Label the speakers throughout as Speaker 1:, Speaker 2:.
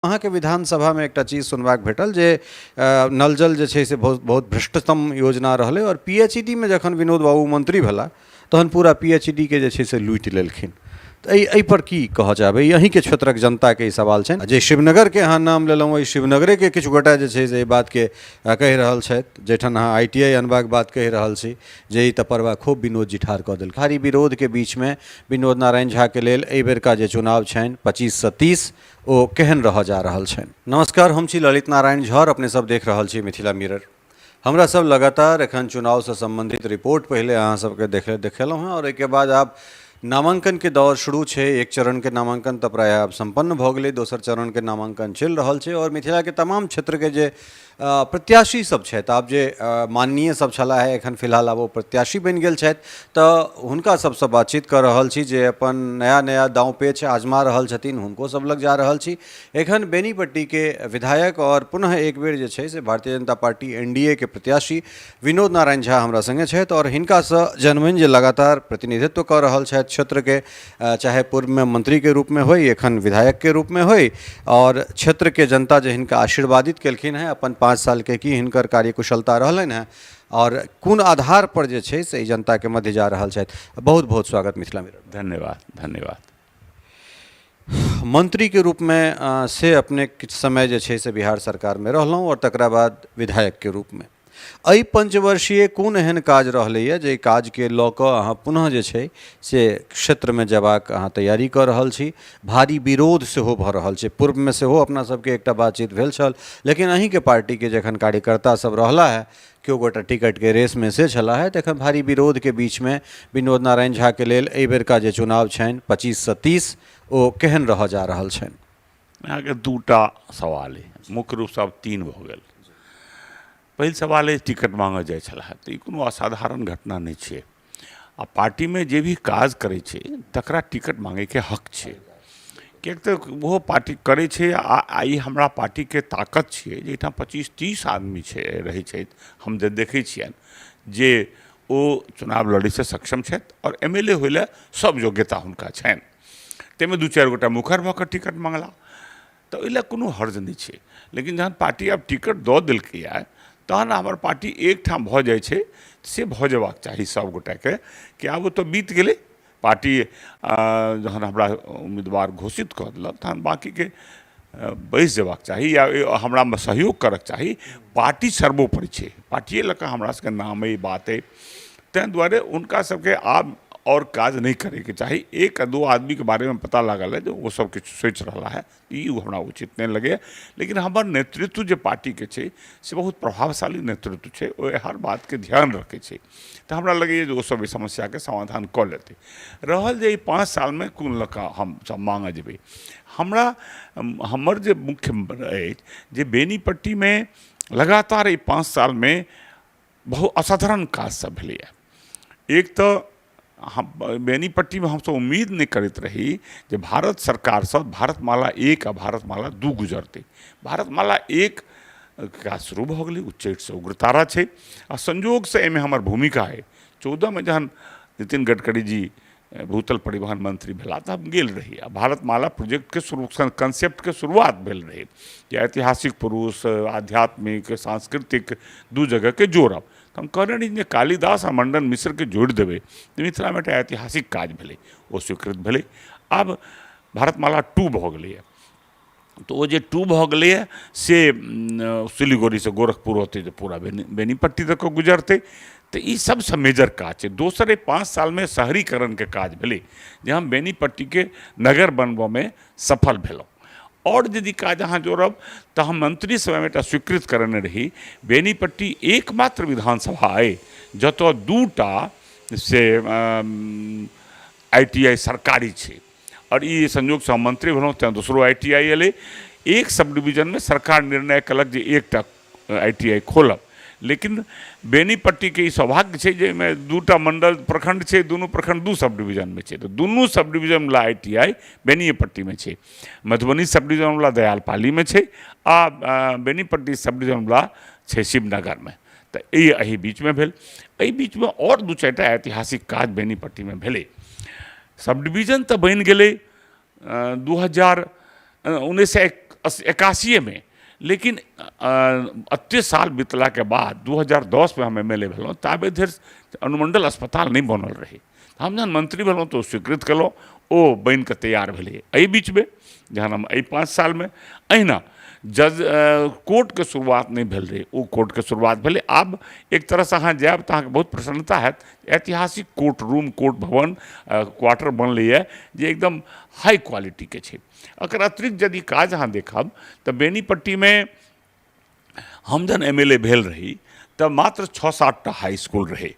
Speaker 1: अहाँके विधानसभामे एकटा चीज सुनबाक भेटल जे नल जल जे छै से बहुत बहुत भ्रष्टतम योजना रहलै आओर पी एच ई डी मे जखन विनोद बाबू मन्त्री भेला तहन पूरा पी एच ई डी के जे छै से लूटि लेलखिन। तऽ एहिपर की कहऽ चाहबै? ई अहीँके क्षेत्रक जनताके ई सवाल छनि। जे शिवनगरके अहाँ नाम लेलहुँ, ओहि शिवनगरेके किछु गोटा जे छै से एहि बातके कहि रहल छथि, जाहिठाम अहाँ I T I अनबाक बात कहि रहल छी जे ई तऽ परवा खूब विनोद जी ठाढ़ कऽ देलखिन। भारी विरोधके बीचमे विनोद नारायण झाके लेल एहि बेरका जे चुनाव छनि 25सँ 30 ओ केहन रहऽ जा रहल छनि। नमस्कार, हम छी ललित नारायण झा और अपने सब देख रहल छी मिथिला मिरर। हमरा सब लगातार एखन चुनावसँ सम्बन्धित रिपोर्ट पहिले अहाँ सबके देखेलहुँ हेँ और एहिके बाद आब नामांकनके दौर शुरू छै। एक चरणके नामांकन तऽ प्रायः आब सम्पन्न भऽ गेलै, दोसर चरणके नामांकन चलि रहल छै और मिथिलाके तमाम क्षेत्रके जे प्रत्याशी सब छथि, आब जे माननीय सब छलाह हे एखन फिलहाल आब ओ प्रत्याशी बनि गेल छथि, तऽ हुनका सबसँ बातचीत कऽ रहल छी जे अपन नया नया दाँव पेच आजमा रहल छथिन, हुनको सब लग जा रहल छी। एखन बेनीपट्टीके विधायक आओर पुनः एक बेर जे छै से Bharatiya Janata party N D A के प्रत्याशी विनोद नारायण झा हमरा सङ्गे छथि आओर हिनकासँ जनमनि जे लगातार प्रतिनिधित्व कऽ रहल छथि क्षेत्रके, चाहे पूर्वमे मन्त्रीके रूपमे होइ, एखन विधायकके रूपमे होइ, आओर क्षेत्रके जनता जे हिनका आशीर्वादित केलखिन हेँ अपन 5 सालके की हिनकर कार्यकुशलता रहलनि हेँ आओर कोन आधारपर जे छै से ई जनताके मध्य जा रहल छथि। बहुत बहुत स्वागत मिथिला मिरर।
Speaker 2: धन्यवाद, धन्यवाद।
Speaker 1: मन्त्रीके रूपमे से अपने किछु समय जे छै से बिहार सरकारमे रहलहुँ आओर तकरा बाद विधायकके रूपमे एहि पंचवर्षीय कोन एहन काज रहलैए जाहि काजके लऽ कऽ अहाँ पुनः जे छै से क्षेत्रमे जेबाक अहाँ तैयारी कऽ रहल छी? भारी विरोध सेहो भऽ रहल छै। पूर्वमे सेहो अपना सबके एकटा बातचीत भेल छल, लेकिन अहीँके पार्टीके जखन कार्यकर्ता सब रहला हे, केओ गोटा टिकटके रेसमे से छलाह हे, तखन भारी विरोधके बीचमे विनोद नारायण झाके लेल एहि बेरका जे चुनाव छनि 25सँ 30 ओ केहन रहऽ जा रहल छनि?
Speaker 2: अहाँके दूटा सवाल अइ, मुख्य रूपसँ आब 3 भऽ गेल। पहिल सवाल अछि टिकट माँगऽ जाइ छलाह तऽ ई कोनो असाधारण घटना नहि छै आ पार्टीमे जे भी काज करै छै तकरा टिकट माँगैके हक छै, किएक तऽ ओहो पार्टी करै छै आ ई हमरा पार्टीके ताकत छियै जे एहिठाम 25-30 आदमी छै रहै छथि। हम जे देखै छियनि जे ओ चुनाव लड़ैसँ सक्षम छथि आओर एम एल ए होइ लए सब योग्यता हुनका छनि, ताहिमे 2-4 गोटा मुखर भऽ कऽ टिकट मङ्गला तऽ ओहि लए कोनो हर्ज नहि छै। लेकिन जहन पार्टी आब टिकट दऽ देलकैए तहन हमर पार्टी एकठाम भऽ जाइ छै, से भऽ जेबाक चाही सब गोटाके कि आब ओ तऽ बीत गेलै। पार्टी जहन हमरा उम्मीदवार घोषित कऽ देलक तहन बाँकीके बैस जेबाक चाही या हमरामे सहयोग करऽके चाही। पार्टी सर्वोपरि छै, पार्टिए लऽ कऽ हमरा सबके नाम अइ, बात अइ, ताहि दुआरे हुनका सबके आब आओर काज नहि करैके चाही। 1 आ 2 आदमीके बारेमे पता लागल है जे ओ सब किछु सोचि रहला है, ई हमरा उचित नहि लगैए। लेकिन हमर नेतृत्व जे पार्टीके छै से बहुत प्रभावशाली नेतृत्व छै, ओ हर बातके ध्यान रखै छै, तऽ हमरा लगैए जे ओ सब एहि समस्याके समाधान कऽ लेतै। रहल जे ई 5 सालमे कोन लऽ कऽ हमसब माँगऽ जेबै, हमरा हमर जे मुख्य अछि जे बेनीपट्टीमे लगातार एहि 5 सालमे बहुत असाधारण काज सब भेलैए। एक तऽ हम बेनीपट्टीमे हमसब उम्मीद नहि करैत रही जे भारत सरकारसँ भारतमाला 1 आ भारतमाला 2 गुजरतै। भारतमाला 1 काज शुरू भऽ गेलै, उच्चैठसँ उग्रतारा छै आ संयोगसँ एहिमे हमर भूमिका अइ। 14मे जहन नितिन गडकरी जी भूतल परिवहन मंत्री भेला तऽ हम गेल रही आ भारतमाला प्रोजेक्टके शुरू कंसेप्टके शुरुआत भेल रहै जे ऐतिहासिक पुरुष, आध्यात्मिक, सांस्कृतिक 2 जगहके जोड़ब। तऽ हम कहने रही जे कालिदास आ मण्डन मिश्रके जोड़ि देबै तऽ मिथिलामे एकटा ऐतिहासिक काज भेलै, ओ स्वीकृत भेलै। आब भारतमाला 2 भऽ गेलैए, तऽ ओ जे 2 भऽ गेलैए से सिलीगुड़ीसँ गोरखपुर होतै तऽ पूरा बेनीपट्टी दऽ कऽ गुजरतै, तऽ ई सबसँ मेजर काज छै। दोसर, एहि 5 सालमे शहरीकरणके काज भेलै जे हम बेनीपट्टीके नगर बनबऽमे सफल भेलहुँ। आओर यदि काज अहाँ जोड़ब तऽ हम मंत्री समयमे एकटा स्वीकृत करेने रही, बेनीपट्टी एकमात्र विधानसभा अइ जतऽ 2टा से I T I सरकारी छै आओर ई संयोगसँ हम मंत्री भेलहुँ तैँ दोसरो I T I एलै। एक सब डिवीजनमे सरकार निर्णय केलक जे एकटा I T I खोलब, लेकिन बेनीपट्टीके ई सौभाग्य छै जे एहिमे 2टा मण्डल प्रखण्ड छै, दुनू प्रखण्ड 2 सब डिवीजनमे छै, तऽ दुनू सब डिवीजनवला I T I बेनिएपट्टीमे छै। मधुबनी सब डिवीजनवला दयालपालीमे छै आ बेनीपट्टी सब डिवीजनवला छै शिवनगरमे। तऽ ई एहि बीचमे भेल। एहि बीचमे आओर 2-4टा ऐतिहासिक काज बेनीपट्टीमे भेलै। सब डिवीजन तऽ बनि गेलै 2000 19 81मे, लेकिन एतेक साल बितलाके बाद 2010मे हम MLA भेलहुँ, ताबे धरि अनुमंडल अस्पताल नहि बनल रहै। हम जहन मंत्री भेलहुँ तऽ ओ स्वीकृत केलहुँ, ओ बनिकऽ तैयार भेलै। एहि बीचमे जहन हम एहि 5 सालमे अहिना जज कोर्टके शुरुआत नहि भेल रहै, ओ कोर्टके शुरुआत भेलै। आब एक तरहसँ अहाँ जायब तऽ अहाँके बहुत प्रसन्नता हैत, ऐतिहासिक कोर्ट रूम, कोर्ट भवन, क्वार्टर बनलैए जे एकदम हाई क्वालिटीके छै। एकर अतिरिक्त यदि काज अहाँ देखब तऽ बेनीपट्टीमे हम जहन MLA भेल रही तऽ मात्र 6-7 टा हाई इसकुल रहै,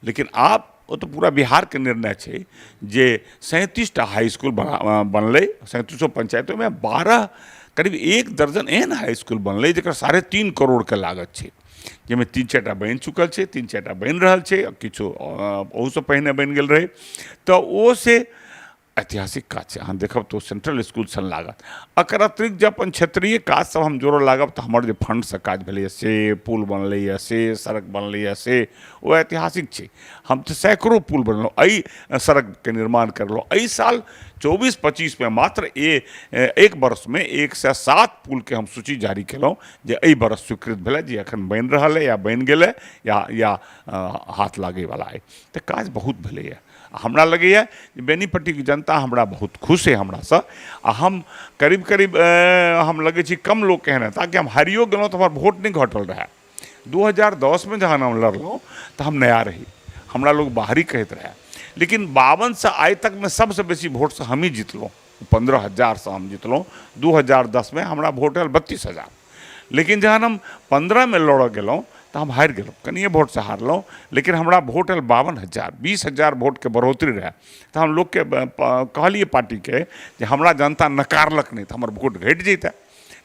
Speaker 2: लेकिन आब ओ तऽ पूरा बिहारके निर्णय छै जे 37 टा हाई इसकुल बनलै। 37 पंचायतोमे 12 करीब 1 दर्जन एहन हाई इसकुल बनलै जकर 3.5 करोड़के लागत छै, जाहिमे 3-4 टा बनि चुकल छै, 3-4 टा बनि रहल छै, किछु ओहूसँ पहिने बनि गेल रहै। तऽ ओ से ऐतिहासिक काज छै, अहाँ देखब तऽ ओ सेंट्रल इसकुल सन लागत। एकर अतिरिक्त जे अपन क्षेत्रीय काज सब हम जोड़ऽ लागब तऽ हमर जे फंडसँ काज भेलैए से पुल बनलैए, से सड़क बनलैए, से ओ ऐतिहासिक छै। हम तऽ सैकड़ो पुल बनेलहुँ, एहि सड़कके निर्माण करलहुँ। एहि साल 24-25मे मात्र एक वर्षमे 107 पुलके हम सूची जारी केलहुँ जे एहि वर्ष स्वीकृत भेलै, जे एखन बनि रहल अइ या बनि गेलै या हाथ लागैवला अइ। तऽ काज बहुत भेलैए। हमरा लगैए जे बेनीपट्टीके जनता हमरा बहुत खुश अइ हमरासँ, आ हम करीब करीब हम लगै छी कम लोक एहन हेताह कि हम हारियो गेलहुँ तऽ हमर वोट नहि घटल रहए। 2010मे जहन हम लड़लहुँ तऽ हम नया रही, हमरा लोक बाहरी कहैत रहए, लेकिन 52सँ आइ तकमे सबसँ बेसी वोटसँ हमही जितलहुँ, 15,000सँ हम जितलहुँ। 2010मे हमरा वोट आयल 32,000, लेकिन जहन हम 15मे लड़ऽ गेलहुँ तऽ हम हारि गेलहुँ, कनिए वोटसँ हारलहुँ, लेकिन हमरा वोट आयल 52,000, 20,000 वोटके बढ़ोतरी रहए। तऽ हम लोकके कहलियै पार्टीके जे हमरा जनता नकारलक नहि तऽ हमर वोट घटि जैतै,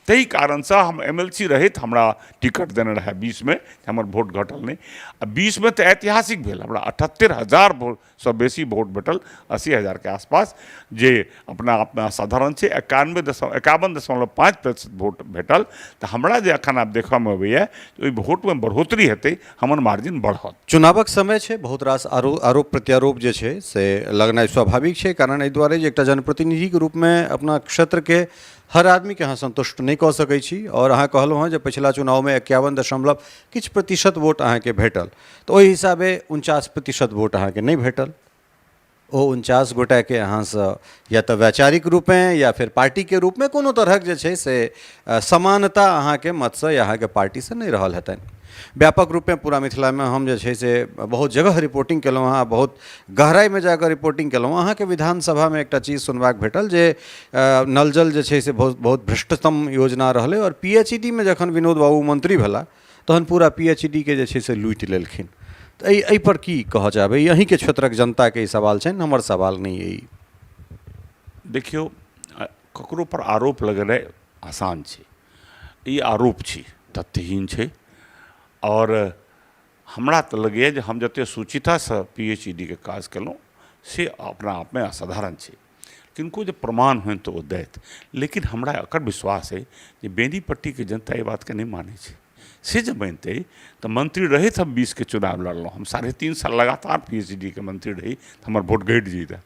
Speaker 2: ताहि कारणसँ हम MLC रहैत हमरा टिकट देने रहए 20मे, हमर वोट घटल नहि। आ 20मे तऽ ऐतिहासिक भेल, हमरा 78,000 वोटसँ बेसी वोट भेटल, 80,000के आसपास, जे अपना आपमे असाधारण छै। 51.5% वोट भेटल। तऽ हमरा जे एखन आब देखऽमे अबैए ओहि वोटमे बढ़ोतरी हेतै, हमर मार्जिन बढ़त।
Speaker 1: चुनावक समय छै, बहुत रास आरोप प्रत्यारोप जे छै से लगनाइ स्वाभाविक छै, कारण एहि दुआरे जे एकटा जनप्रतिनिधिके रूपमे अपना क्षेत्रके हर आदमीके अहाँ सन्तुष्ट नहि कऽ सकै छी। आओर अहाँ कहलहुँ हँ जे पछिला चुनावमे 51 दशमलव किछु प्रतिशत वोट अहाँके भेटल, तऽ ओहि हिसाबे 49% वोट अहाँके नहि भेटल। ओ 49 गोटाके अहाँसँ या तऽ वैचारिक रूपेँ या फेर पार्टीके रूपमे कोनो तरहक जे छै से समानता अहाँके मतसँ या अहाँके पार्टीसँ नहि रहल हेतनि। व्यापक रूपेँ पूरा मिथिलामे हम जे छै से बहुत जगह रिपोर्टिंग केलहुँ हँ, बहुत गहराइमे जाकऽ रिपोर्टिंग केलहुँ। अहाँके विधानसभामे एकटा चीज सुनबाक भेटल जे नल जल जे छै से बहुत बहुत भ्रष्टतम योजना रहलै, आओर PHED मे जखन विनोद बाबू मंत्री भेला तहन पूरा PHED के जे छै से लूटि लेलखिन। तऽ एहिपर की कहऽ चाहबै? ई अहीँके क्षेत्रक जनताके ई सवाल छनि, हमर सवाल नहि अइ।
Speaker 2: देखियौ, ककरो पर आरोप लगेनाइ आसान छै, ई आरोप छी, तथ्यहीन छै। आओर हमरा तऽ लगैए जे हम जतेक सुचितासँ PHED के काज केलहुँ से अपना आपमे असाधारण छै। किनको जे प्रमाण होइन तऽ ओ दैत, लेकिन हमरा एकर विश्वास अइ जे बेनीपट्टीके जनता एहि बातके नहि मानै छै। से जे मानितै तऽ मंत्री रहैत हम 20के चुनाव लड़लहुँ, हम 3.5 साल लगातार PHED के मंत्री रही, तऽ हमर वोट घटि जैतै,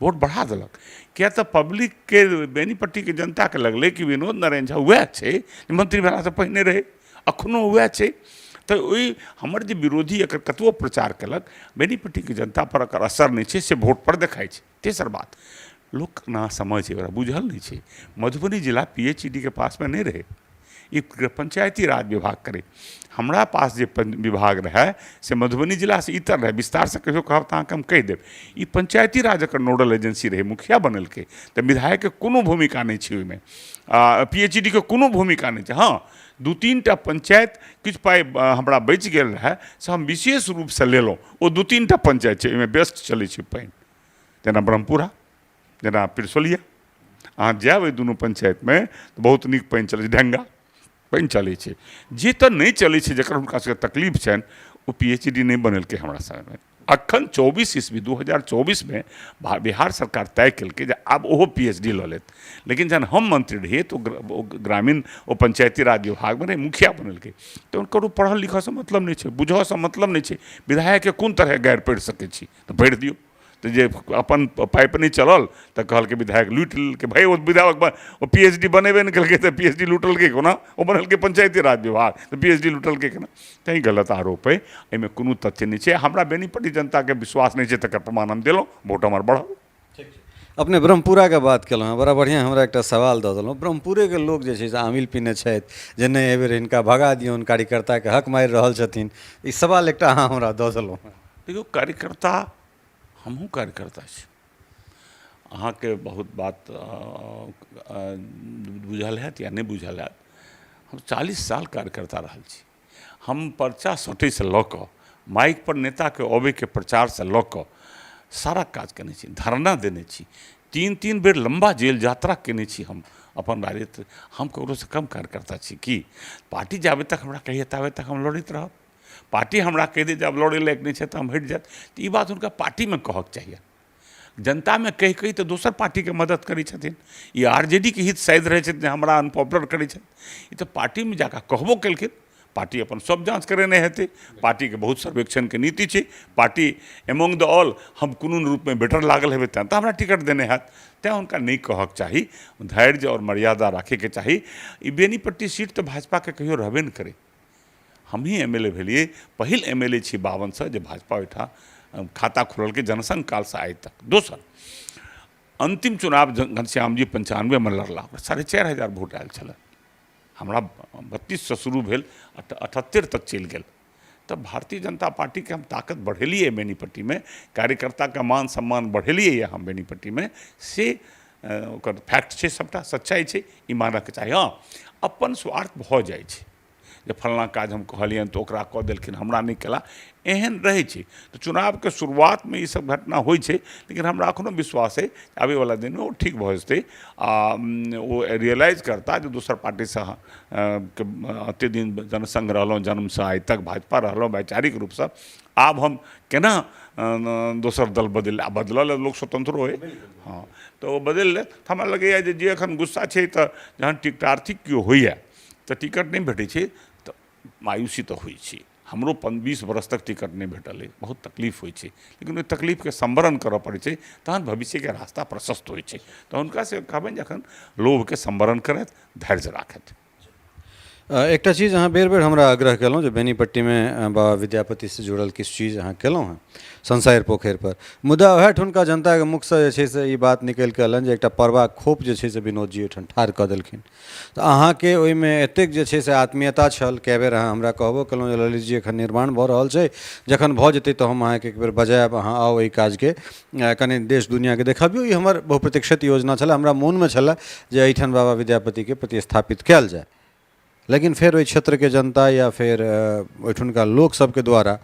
Speaker 2: वोट बढ़ा देलक। किया तऽ पब्लिकके, बेनीपट्टीके जनताके लगलै कि विनोद नारायण झा वएह छै जे मंत्री भेलासँ पहिने रहै, अखनो वएह छै। तऽ ओहि हमर जे विरोधी एकर कतबो प्रचार केलक, बेनीपट्टीके जनता पर एकर असर नहि छै, से वोट पर देखाइ छै। तेसर बात, लोक ना समझ छै, ओकरा बुझल नहि छै। मधुबनी जिला PHED के पासमे नहि रहै, ई पंचायती राज विभाग करै। हमरा पास जे विभाग रहै से मधुबनी जिलासँ इतर रहै, विस्तारसँ कहियो कहब तऽ अहाँके हम कहि देब। ई पंचायती राज एकर नोडल एजेंसी रहै, मुखिया बनेलकै, तऽ विधायकके कोनो भूमिका नहि छै ओहिमे, आ PHED के कोनो भूमिका नहि छै। हँ, 2-3 टा पंचायत किछु पाइ हमरा बचि गेल रहए से हम विशेष रूपसँ लेलहुँ। ओ 2-3 टा पंचायत छै ओहिमे बेस्ट चलै छै पानि, जेना ब्रह्मपुरा, जेना पिरसोलिया। अहाँ जायब एहि दुनू पंचायतमे तऽ बहुत नीक पानि चलै छै, ढेंगा पानि चलै छै। जे तऽ नहि चलै छै, जकर हुनका सबके तकलीफ छनि, ओ PHED नहि बनेलकै हमरा समयमे। अखन 24 ईस्वी 2024मे बिहार सरकार तय केलकै जे आब ओहो PHD लऽ लेत। लेकिन जहन हम मंत्री रहियै तऽ ओ ग्रामीण, ओ पंचायती राज विभागमे रहै, मुखिया बनेलकै, तऽ हुनकर ओ पढ़ल लिखलसँ मतलब नहि छै, बुझऽसँ मतलब नहि छै। विधायकके कोन तरहे गारि पढ़ि सकै छी तऽ पढ़ि दियौ। तऽ जे अपन पाइप नहि चलल तऽ कहलकै विधायक लूटि लेलकै। भाय ओ विधायक ओ पी एच डी बनेबे नहि केलकै तऽ पी एच डी लूटलकै कोना? ओ बनेलकै पंचायती राज विभाग तऽ पी एच डी लूटलकै केना? तैँ गलत आरोप अइ, एहिमे कोनो तथ्य नहि छै। हमरा बेनीपट्टी जनताके विश्वास नहि छै तकर प्रमाण हम देलहुँ, वोट हमर बढ़ल।
Speaker 1: अपने ब्रह्मपुराके बात केलहुँ हँ, बड़ा बढ़िआँ हमरा एकटा सवाल दऽ देलहुँ। ब्रह्मपुरेके लोक जे छै से आमिल पीने छथि जे नहि एहिबेर हिनका भगा दियौन, कार्यकर्ताके हक मारि रहल छथिन। ई सवाल एकटा अहाँ हमरा दऽ देलहुँ हँ।
Speaker 2: देखियौ, कार्यकर्ता हमहूँ कार्यकर्ता छी, अहाँके बहुत बात बुझल हैत या नहि बुझल हैत। हम 40 साल कार्यकर्ता रहल छी। हम पर्चा सटैसँ लऽ कऽ माइकपर नेताके अबैके प्रचारसँ लऽ कऽ सारा काज केने छी, धरना देने छी, 3-3 बेर लम्बा जेल यात्रा केने छी हम अपन राजनीति। हम ककरोसँ कम कार्यकर्ता छी की? पार्टी जाबे तक हमरा कहैए ताबे तक हम लड़ैत रहब। पार्टी हमरा कहि दे जे आब लड़ै लायक नहि छै तऽ हम हटि जायब, तऽ ई बात हुनका पार्टीमे कहक चाहिए। जनतामे कहि कहि तऽ दोसर पार्टीके मदद करै छथिन। ई आर जे डी के हित साधि रहै छथिन, हमरा अनपॉपुलर करै छथिन। ई तऽ पार्टीमे जाकऽ कहबो केलखिन, पार्टी अपन सब जाँच करेने हेतै। पार्टीके बहुत सर्वेक्षणके नीति छै, पार्टी एमोंग the all हम कोनो रूपमे बेटर लागल हेबै तैँ तऽ हमरा टिकट देने हैत। तैँ हुनका नहि कहक चाही, धैर्य आओर मर्यादा राखैके चाही। ई बेनीपट्टी सीट तऽ भाजपाके कहियो रहबे नहि करै। हमही एम एल ए भेलियै, पहिल एम एल ए छी 52सँ जे भाजपा ओहिठाम खाता खोललकै जनसंघ कालसँ आइ तक। दोसर अन्तिम चुनाव घनश्यामजी 95मे लड़ला, 4500 वोट आयल छलै, हमरा 32सँ शुरू भेल 78 तक चलि गेल। तऽ भारतीय जनता पार्टीके हम ताकत बढ़ेलियै बेनीपट्टीमे, कार्यकर्ताके मान सम्मान बढ़ेलियै हम बेनीपट्टीमे, से ओकर फैक्ट छै, सबटा सच्चाइ छै, ई मानऽके चाही। हँ, अपन स्वार्थ भऽ जाइ छै जे फल्लाँ काज हम कहलियनि तऽ ओकरा कऽ देलखिन, हमरा नहि केला, एहन रहै छै। तऽ चुनावके शुरुआतमे ईसब घटना होइ छै, लेकिन हमरा एखनो विश्वास अइ आबैवला दिनमे ओ ठीक भऽ जेतै आ ओ रियलाइज करता जे दोसर पार्टीसँ एतेक दिन जनसङ्घ रहलहुँ, जन्मसँ आइ तक भाजपा रहलहुँ वैचारिक रूपसँ, आब हम केना दोसर दल बदलि आ बदलऽ लए लोक स्वतन्त्रो अइ। हँ, तऽ ओ बदलि लेत। हमरा लगैए जे एखन गुस्सा छै तऽ जहन टिकटार्थी केओ होइए तऽ टिकट नहि भेटै छै तऽ मायूसी तऽ होइ छै। हमरो 20 बरस तक टिकट नहि भेटल अइ, बहुत तकलीफ होइ छै, लेकिन ओहि तकलीफके संवरण करऽ पड़ै छै, तहन भविष्यके रास्ता प्रशस्त होइ छै। तऽ हुनका से कहबनि जे एखन लोभके संवरण करथि, धैर्य राखथि।
Speaker 1: एकटा चीज अहाँ बेर बेर हमरा आग्रह केलहुँ जे बेनीपट्टीमे बाबा विद्यापतिसँ जुड़ल किछु चीज अहाँ केलहुँ हेँ संसारि पोखरिपर, मुदा वएह ठुनका जनताके मुखसँ जे छै से ई बात निकलि कऽ एलनि जे एकटा परबा खोप जे छै से विनोद जी ओहिठाम ठाढ़ कऽ देलखिन। तऽ अहाँके ओहिमे एतेक जे छै से आत्मीयता छल, कए बेर अहाँ हमरा कहबो केलहुँ जे ललित जी एखन निर्माण भऽ रहल छै, जखन भऽ जेतै तऽ हम अहाँके एक बेर बजायब, अहाँ आउ एहि काजके कनि देश दुनिआँके देखबियौ। ई हमर बहुप्रतीक्षित योजना छलए, हमरा मोनमे छलए जे एहिठाम बाबा विद्यापतिके प्रतिस्थापित कयल जाय, लेकिन फेर ओहि क्षेत्रके जनता या फेर ओहिठुनका लोकसभके द्वारा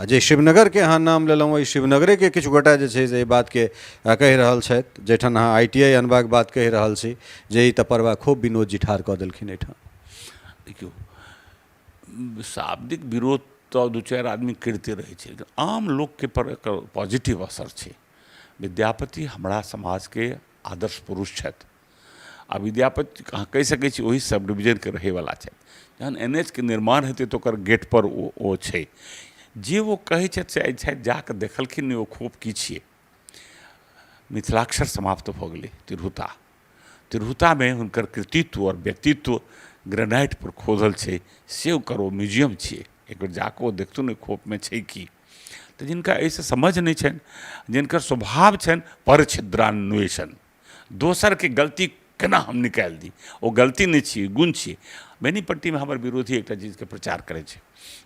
Speaker 1: जे शिवनगरके अहाँ नाम लेलहुँ, ओहि शिवनगरेके किछु गोटा जे छै से एहि बातके कहि रहल छथि, जाहिठाम अहाँ I T I अनबाक बात कहि रहल छी जे ई तऽ परबा खूब विनोद जी ठाढ़ कऽ देलखिन एहिठाम।
Speaker 2: देखियौ, शाब्दिक विरोध तऽ 2-4 आदमी करिते रहै छै, लेकिन आम लोकके पर एकर पॉजिटिव असर छै। विद्यापति हमरा समाजके आदर्श पुरुष छथि आ विद्यापति अहाँ कहि सकै छी ओहि सब डिवीजनके रहैवला छथि। जहन एन एच के निर्माण हेतै तऽ ओकर गेटपर ओ छै जे ओ कहै छथि से आइ छथि, जाकऽ देखलखिन नहि ओ खोप की छियै। मिथिलाक्षर समाप्त भऽ गेलै तिरहुतामे हुनकर कृतित्व आओर व्यक्तित्व ग्रेनाइटपर खोदल छै, से ओकर ओ म्यूजियम छियै। एक बेर जाकऽ ओ देखथुन ओहि खोपमे छै की। तऽ जिनका एहिसँ समझ नहि छनि, जिनकर स्वभाव छनि परछिद्रान्वेषण, दोसरके गलती केना हम निकालि दी, ओ गलती नहि छियै, गुण छियै। बेनीपट्टीमे हमर विरोधी एकटा चीजके प्रचार करै छै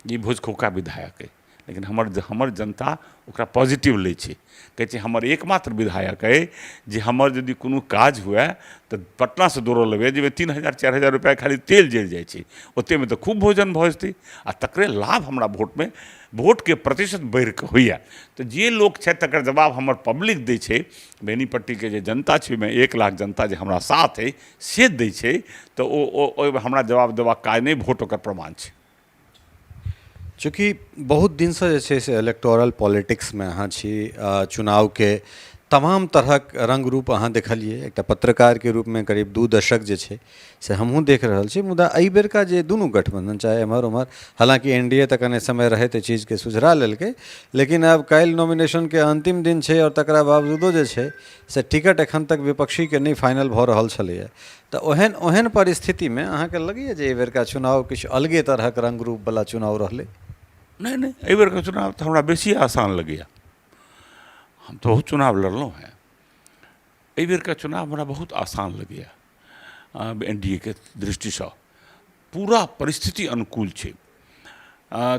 Speaker 2: जे ई भोजखौका विधायक अइ, लेकिन हमर जनता ओकरा पॉजिटिव लै छै, कहै छै हमर एकमात्र विधायक अइ जे हमर यदि कोनो काज हुए तऽ पटनासँ दौड़ल अबैए, जाहिमे 3000 4000 रुपैआ खाली तेल जरि जाइ छै, ओतेकमे तऽ खूब भोजन भऽ जेतै आ तकरे लाभ हमरा वोटमे वोटके प्रतिशत बढ़िकऽ होइए। तऽ जे लोक छथि तकर जवाब हमर पब्लिक दै छै, बेनीपट्टीके जे जनता छै ओहिमे 1 लाख जनता जे हमरा साथ अइ से दै छै, तऽ ओ ओहिमे हमरा जवाब देबाक काज नहि, वोट ओकर प्रमाण छै।
Speaker 1: चूँकि बहुत दिनसँ जे छै से इलेक्टोरल पॉलिटिक्समे अहाँ छी, चुनावके तमाम तरहक रङ्ग रूप अहाँ देखलियै। एकटा पत्रकारके रूपमे करीब 2 दशक जे छै से हमहूँ देख रहल छी, मुदा एहि बेरका जे दुनू गठबन्धन चाहे एम्हर ओम्हर, हालाँकि NDA तऽ कने समय रहैत एहि चीजके सुझरा लेलकै, लेकिन आब काल्हि नॉमिनेशनके अन्तिम दिन छै आओर तकरा बावजूदो जे छै से टिकट एखन तक विपक्षीके नहि फाइनल भऽ रहल छलैए। तऽ ओहन ओहन परिस्थितिमे अहाँके लगैए जे एहि बेरका चुनाव किछु अलगे तरहक रङ्ग रूपवला चुनाव रहलै?
Speaker 2: नहि नहि, एहि बेरका चुनाव तऽ हमरा बेसी आसान लगैए। हम तऽ बहुत चुनाव लड़लहुँ हेँ, एहि बेरका चुनाव हमरा बहुत आसान लगैए। NDA के दृष्टिसँ पूरा परिस्थिति अनुकूल छै।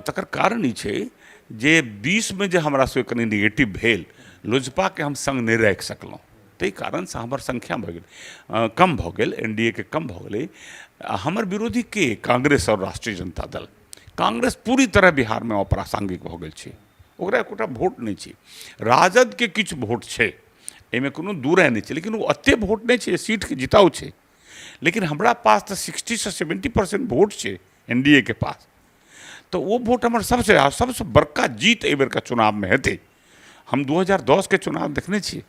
Speaker 2: तकर कारण ई छै जे 20मे जे हमरा सबके कनि निगेटिव भेल, लोजपाके हम सङ्ग नहि राखि सकलहुँ, ताहि कारणसँ हमर संख्या भऽ गेल कम भऽ गेल, NDA के कम भऽ गेलै। आ हमर विरोधी के कांग्रेस आओर राष्ट्रीय जनता दल। कांग्रेस पूरी तरह बिहारमे अप्रासंगिक भऽ गेल छै, ओकरा एकोटा वोट नहि छै। राजदके किछु वोट छै, एहिमे कोनो दू राय नहि छै, लेकिन ओ एतेक वोट नहि छै सीटके जिताउ छै। लेकिन हमरा पास तऽ 60सँ 70% वोट छै NDA के पास, तऽ ओ वोट हमर सबसँ सबसँ बड़का जीत एहि बेरका चुनावमे हेतै। हम 2010के चुनाव देखने छियै,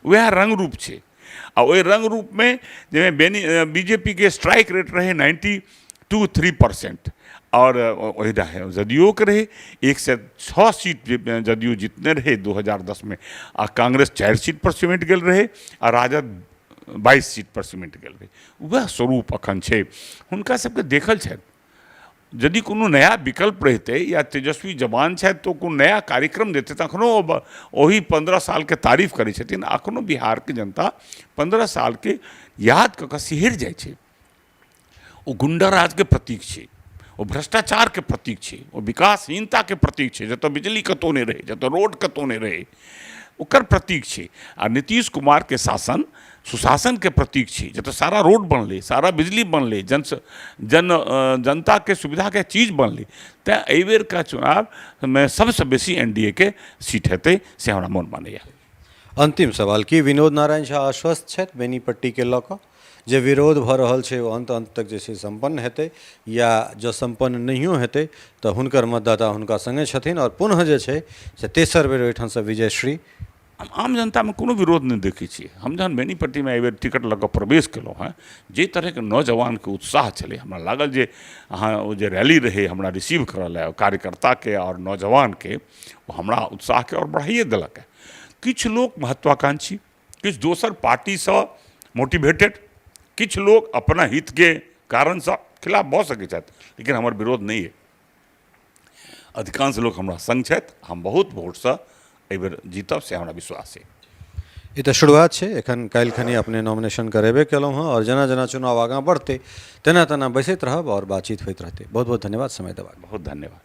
Speaker 2: वएह रङ्ग रूप छै। आ ओहि रङ्ग रूपमे जाहिमे बेनी BJP के स्ट्राइक रेट रहै 92-3% आओर ओहि रहै जदयूके रहै 106 सीट जदयू जितने रहै 2010मे, आ कांग्रेस 4 सीट पर सिमटि गेल रहै आ राजद 22 सीट पर सिमटि गेल रहै। वएह स्वरूप अखन छै। हुनका सबके देखल छनि यदि कोनो नया विकल्प रहितै या तेजस्वी जवान छथि तऽ ओ कोनो नया कार्यक्रम देतै तऽ अखनो ओही 15 सालके तारीफ करै छथिन। अखनो बिहारके जनता 15 सालके याद कऽ कऽ सिहरि जाइ छै। ओ गुंडा राजके प्रतीक छै, ओ भ्रष्टाचारके प्रतीक छै, ओ विकासहीनताके प्रतीक छै, जतऽ बिजली कतहु नहि रहै, जतऽ रोड कतहु नहि रहै, ओकर प्रतीक छै। आ नीतीश कुमारके शासन सुशासनके प्रतीक छै, जतऽ सारा रोड बनलै, सारा बिजली बनलै, जन जन जनताके सुविधाके चीज बनलै। तेँ एहिबेरका चुनावमे सबसँ बेसी NDA के सीट हेतै से हमरा मोन मानैए।
Speaker 1: अन्तिम सवाल, की विनोद नारायण झा आश्वस्त छथि बेनीपट्टीके लऽ कऽ जे विरोध भऽ रहल छै ओ अन्त अन्त तक जे छै सम्पन्न हेतै, या जँ सम्पन्न नहियो हेतै तऽ हुनकर मतदाता हुनका सङ्गे छथिन आओर पुनः जे छै से तेसर बेर ओहिठामसँ विजयश्री?
Speaker 2: हम आम जनतामे कोनो विरोध नहि देखै छियै। हम जहन बेनीपट्टीमे एहिबेर टिकट लऽ कऽ प्रवेश केलहुँ हेँ, जाहि तरहके नौजवानके उत्साह छलै, हमरा लागल जे अहाँ ओ जे रैली रहै हमरा रिसीव करऽ लए कार्यकर्ताके आओर नौजवानके, ओ हमरा उत्साहके आओर बढ़ाइए देलक। किछु लोक महत्वाकांक्षी, किछु दोसर पार्टीसँ मोटिवेटेड, किछु लोक अपना हितके कारणसँ खिलाफ भऽ सकै छथि, लेकिन हमर विरोध नहि अइ। अधिकांश लोक हमरा सङ्ग छथि, हम बहुत वोटसँ एहिबेर जीतब से हमरा विश्वास अइ।
Speaker 1: ई तऽ शुरुआत छै, एखन काल्हि खनी अपने नॉमिनेशन करेबे केलहुँ हँ आओर जेना जेना चुनाव आगाँ बढ़तै तेना तेना बैसैत रहब आओर बातचीत होइत रहतै। बहुत बहुत धन्यवाद समय देबाक।
Speaker 2: बहुत धन्यवाद।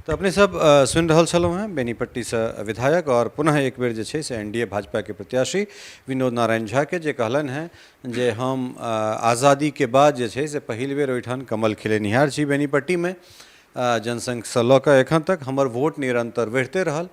Speaker 1: तऽ अपने सब सुनि रहल छलहुँ हेँ बेनीपट्टीसँ विधायक आओर पुनः एक बेर जे छै से NDA भाजपाके प्रत्याशी विनोद नारायण झाके, जे कहलनि हेँ जे हम आज़ादीके बाद जे छै से पहिल बेर ओहिठाम कमल खिलेनिहार छी बेनीपट्टीमे। जनसंघसँ लऽ कऽ एखन तक हमर वोट निरन्तर बढ़िते रहल।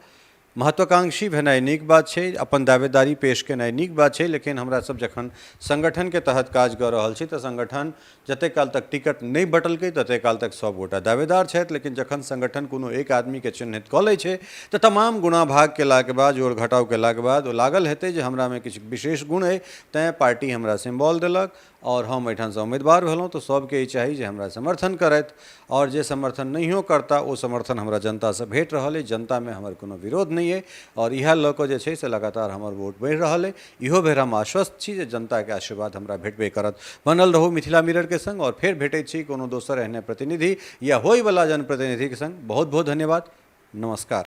Speaker 1: महत्वाकांक्षी भेनाइ नीक बात छै, अपन दावेदारी पेश केनाइ नीक बात छै, लेकिन हमरा सब जखन संगठनके तहत काज कऽ रहल छी तऽ संगठन जतेक काल तक टिकट नहि बटलकै ततेक काल तक सब गोटा दावेदार छथि, लेकिन जखन संगठन कोनो एक आदमीके चिन्हित कऽ लै छै तऽ तमाम गुणा भाग केलाके बाद, जोड़ घटाव केलाके बाद ओ लागल हेतै जे हमरामे किछु विशेष गुण अइ, तैँ पार्टी हमरा सिम्बॉल देलक आओर हम एहिठामसँ उम्मीदवार भेलहुँ। तऽ सभके ई चाही जे हमरा समर्थन करथि, आओर जे समर्थन नहियो करता ओ समर्थन हमरा जनतासँ भेट रहल अइ। जनतामे हमर कोनो विरोध नहि अइ आओर इएह लऽ कऽ जे छै से लगातार हमर वोट बढ़ि रहल अइ। इहो बेर हम आश्वस्त छी जे जनताके आशीर्वाद हमरा भेटबे करत। बनल रहू मिथिला मिररके सङ्ग आओर फेर भेटैत छी कोनो दोसर एहने प्रतिनिधि या होइवला जनप्रतिनिधिके सङ्ग। बहुत बहुत धन्यवाद, नमस्कार।